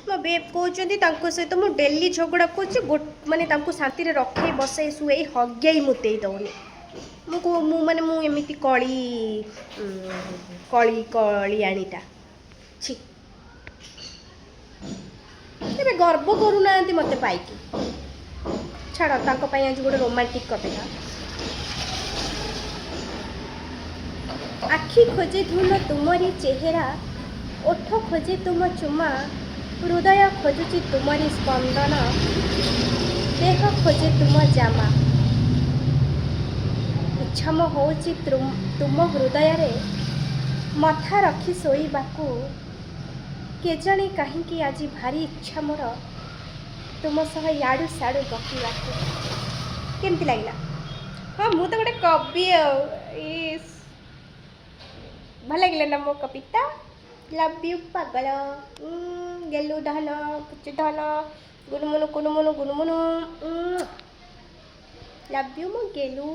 ମୋ ବେବ୍ କହୁଛନ୍ତି, ତାଙ୍କ ସହିତ ମୁଁ ଡେଲି ଝଗଡ଼ା କରୁଛି। ମାନେ ତାଙ୍କୁ ଶାନ୍ତିରେ ରଖେଇ, ବସେଇ, ଶୁଏଇ, ହଗେଇ ମୁତେଇ ଦେଉନି। ମୁଁ ମାନେ ମୁଁ ଏମିତି କଳି କଳି କଳିଆଣିଟା, ଛି। ଏବେ ଗର୍ବ କରୁନାହାନ୍ତି ମୋତେ ପାଇକି। ଛାଡ଼, ତାଙ୍କ ପାଇଁ ଆଜି ଗୋଟେ ରୋମାଣ୍ଟିକ୍ କବିତା। ଆଖି ଖୋଜେ ଧୁନ ତୁମରି ଚେହେରା, ଓଠ ଖୋଜେ ତୁମ ଚୁମା, ହୃଦୟ ଖୋଜୁଛି ତୁମରି ସ୍ପନ୍ଦନ, ଦେହ ଖୋଜେ ତୁମ ଜାମା। ଇଚ୍ଛା ମୋ ହେଉଛି ତୁମ ହୃଦୟରେ ମଥା ରଖି ଶୋଇବାକୁ। କେଜାଣି କାହିଁକି ଆଜି ଭାରି ଇଚ୍ଛା ମୋର ତୁମ ସହ ୟାଡ଼ୁ ସାଡ଼ୁ ଗପିବାକୁ। କେମିତି ଲାଗିଲା? ହଁ, ମୁଁ ତ ଗୋଟେ କବି ଆଉ। ଇସ୍, ଭଲ ଲାଗିଲା ନା ମୋ କବିତା? ଲଭ୍ you ପାଗଳ, ଗେଲୁ ଧନ, ପୁଚୁ ଧନ, ଗୁନୁମୁନୁ କୁନୁମୁନୁ ଗୁନୁମୁନୁ। ଲଭ୍ you ମୋ ଗେଲୁ।